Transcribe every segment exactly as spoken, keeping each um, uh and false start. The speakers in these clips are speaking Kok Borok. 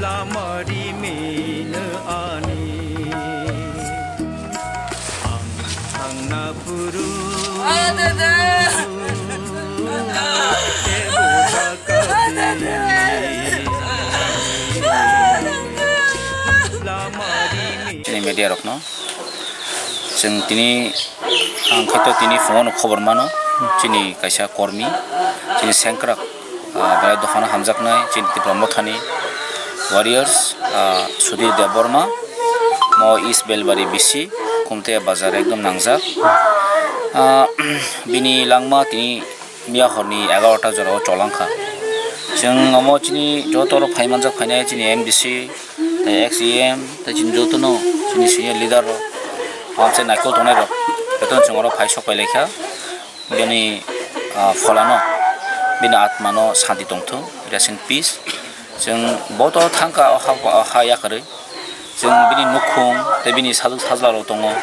Lama rimino ani, ang thangna phuru. Chini media rokno chwng tini, ang khato tini phungo no khobor mano, chini kaisa kormi, chini sengkrak, ah, belai dophano hamjaknai, chini Tipra Mothani warriors, ah, Sudhir Debbarma, mo East Belbari B C, Khumthai bazar ekdom nangjak. Ah, bini langma tini miya horni egarota jorao cholangkha. Chwng omo chini joto rok phai manjak phainai chini M D C, tei ex E M, tei chini jotono chini senior leader rok, amchai naikol tongnai rok, jotono chwng oro phai sok pai laikha. Bini, ah, pholano bini atmano santi tongthung, rest in peace. Chwng boto thangkha o ha, o ha yakarwi. Chwng bini nukhung tei bini sajwk sajla rok tongo.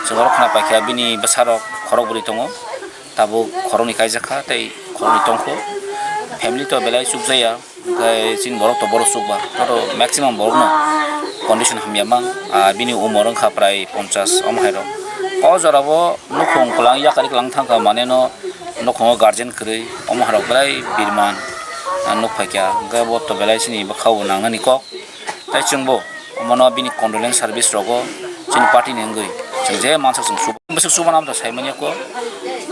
Chwng oro khna paikha bini bwsarok khorok bwrwi tongo. Tabuk khoroknwi kaijak kha tei khoroknwi tongkho. Family to belai chukjaya, hwnkhe chini borok to borok chukba, oro maximum borokno condition hamya mang. Ah, bini umor wngkha prai ponchas omo hai rok. O jorao nukhung kwlang yakarwi kwlang thangkha, mane no nukhungo guardian kwrwi omo hai rok belai birman, ah, nuk phaikha, hwnkhe bo to belai chini bwkhao nangnani kok. Tei chwngbo omono bini condolence service rogo chini party ni wngwi chwng je mansak chwng suba. Bwswk suba nang to saimanya ko,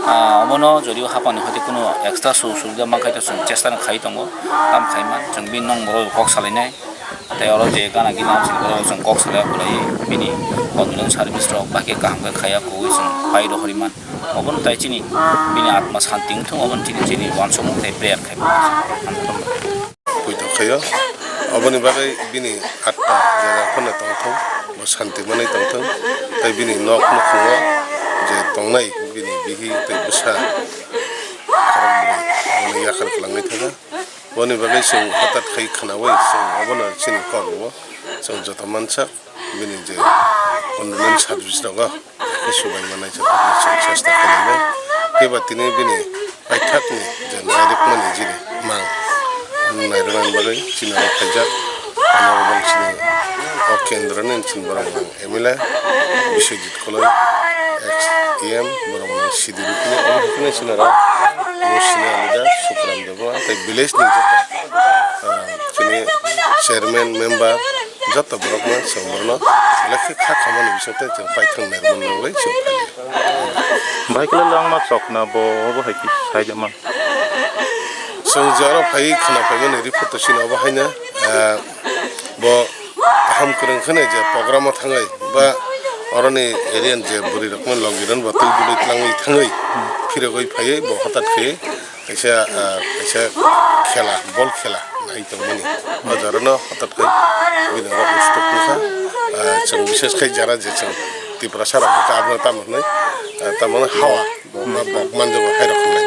ah, omono jodio hapani hoite kuno extra su-, subida mankhai to chwng chesta no khai tongo, tam khaiman chwng bini nong borok kok salainai. Tei oro je gana gini chwng borok chwng kok salai kulai bini condolence service rok bahai khe kaham khe khaiya kogwi chwng pai rohoriman. Obono tai chini bini atma santi wngthung, obono chini, chini uansukmung tei prayer khai. Poito khaio. Aboni bagwi bini atma je jaga phano tongthung, bo santi manwi tongthung, tei bini nok nukhungo je tongnai bini bihi tei bwsa khorok bwrwi, bini yakhar kwlangwi thangkha. Boni bagwi chwng hwtat khai khnaui chwng abono chini kokbo chwng joto mansak. Bini je condolence service rogo khe subai manai chwng chesta khlainai. Phiba tini bini paithakni je nairwkmani jini mang, nairwknani bagwi chini oro phaijak. Ano obo chini o kendroni chini borok mang M L A Biswajit Koloi, ex E M, borok mang sidi rukni, omo hukni chini oro bo sini alida Sukram Debbarma tei village ni joto, ah, chini chairman, member, joto borokno chwng bono belai khe kha khamani bisingtwi chwng paithang nai rwmani bagwi chwng phaikha. Bahai khe langma chokna bo obo hai khe sai de man. Chwng je oro phaiwi khna phaimani report to chini obo haino, ah, bo kaham kwrwng kheno je program o thangwi ba oroni area ni je bwrwi rokno logi rwna bo twi dului twlangwi thangwi phirogwi phaiwi bo hwtat khe kaisa, ah, kaisa khela, bol khela nai tongmani. O jorano hwtat khe bini oro ustok wngkha. Ah, chwng bishes khe jara je chwng Tiprasa rok khe aboni tamo hwnwi, ah, tamo hwnwi hawa, bokma bok manjago hai rok hwnwi.